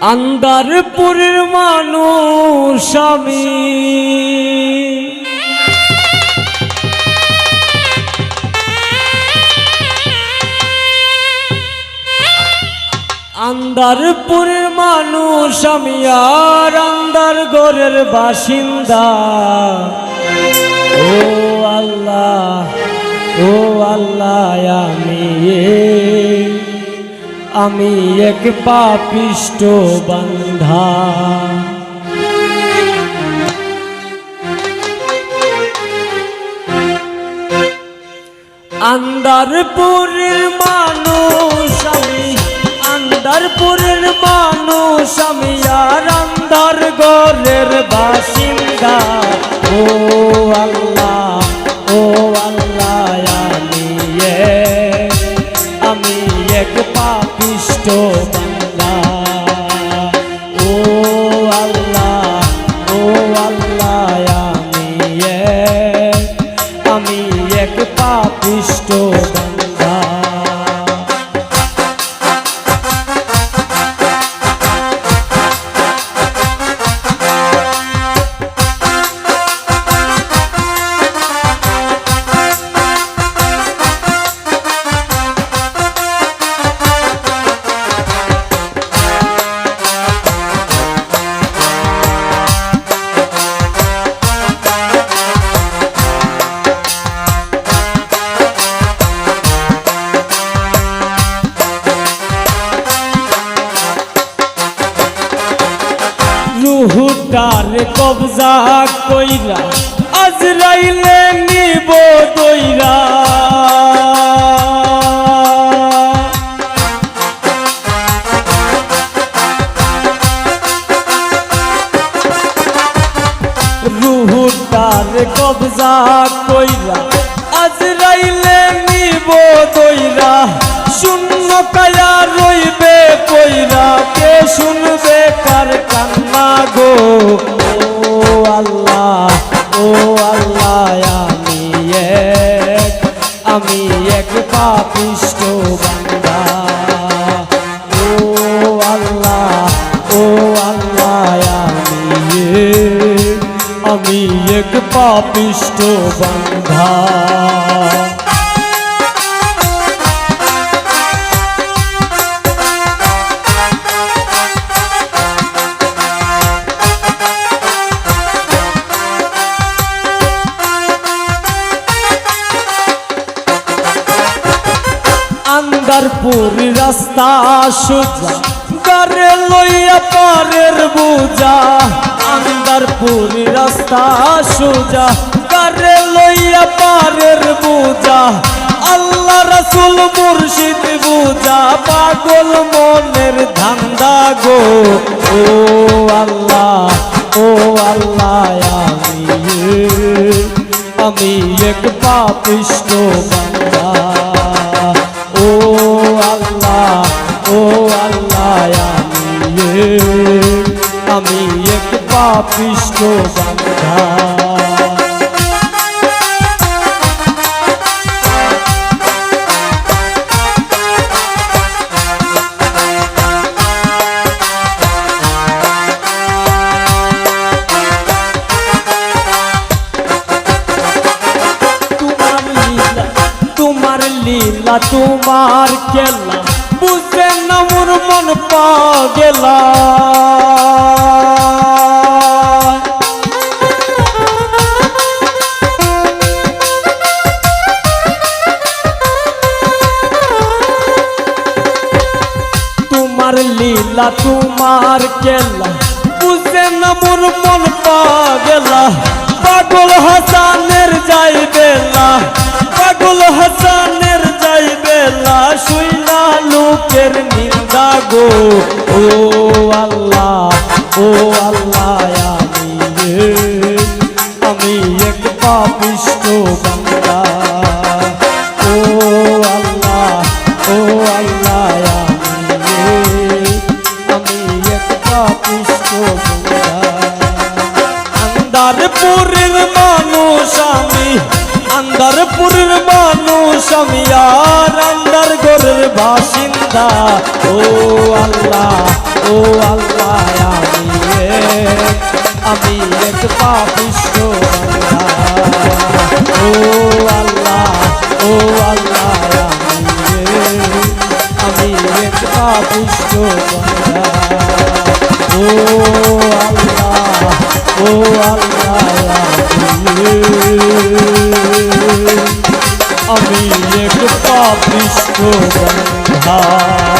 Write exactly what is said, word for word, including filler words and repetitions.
আন্দারপুরের মানুষ আমি, আন্দারপুরের মানুষ আমি, আর আন্দার ঘরের বাসিন্দা। ও আল্লাহ, ও আল্লাহ, আমি, আমি এক পাপিষ্ঠ বান্দা। আন্দারপুরের মানুষ আমি, আন্দারপুরের মানুষ আমি, আর আন্দার ঘরের বাসিন্দা। ও আল্লাহ, ও আল্লাহ, আমি এক, আমি এক পাপিষ্ঠ বান্দা। ও আল্লাহ, ও আল্লাহ, আমি এক, আমি এক পাপিষ্ঠ বান্দা। রুহুটার কবজা কইরা আজরাইলে নিব দইরা। রুহুটার কবজা কইরা আজরাইলে নিব দইরা। শূন্য কায়া রইবে পইরা, কে শুনবে কার কান্না গো? ও আল্লাহ, ও আল্লাহ, আমি এক, আমি এক পাপিষ্ঠ বান্দা। ও আল্লাহ, ও আল্লাহ, আমি এক, আমি এক পাপিষ্ঠ বান্দা। আন্দারপুর রাস্তা সোজা, গারে লইয়া পারের বুঝা। আন্দারপুর রাস্তা সোজা, গারে লইয়া পারের বুঝা। আল্লাহ রাসূল মুর্শিদ বুঝা, পাগল মনের ধান্দা গো। ও আল্লাহ, ও আল্লাহ, আমি আমি এক পাপিষ্ঠ বান্দা। ও আল্লাহ, ও আল্লাহ, আমি এক, আমি এক পাপিষ্ঠ বান্দা। তোমার লীলা, তোমার লীলা, তোমার খেলা, বুঝে না মোর মন পাগলা। তোমার লীলা, তোমার খেলা, বুঝে না মোর মন পাগলা। পাগল হাসানের যাই বেলা, পাগল হাসানের যাই বেলা, শুইনা লোকের নিন্দা গো। ও আল্লাহ, ও আল্লাহ, আমি রে, আমি এক পাপিষ্ঠ বান্দা। ও আল্লাহ, ও আল্লাহ, আমি, আমি এক পাপিষ্ঠ বান্দা। আন্দারপুরের মানুষ আমি, আন্দারপুরের মানুষ আমি, আর আন্দার ঘরের বাসিন্দা। ও আল্লাহ, ও আল্লাহ, আমি এক, আমি এক পাপিষ্ঠ বান্দা। ও আল্লাহ, ও আল্লাহ, আমি এক, আমি এক পাপিষ্ঠ বান্দা। ও আল্লাহ, ও আল্লাহ, আমি এক, আমি এক পাপিষ্ঠ বান্দা।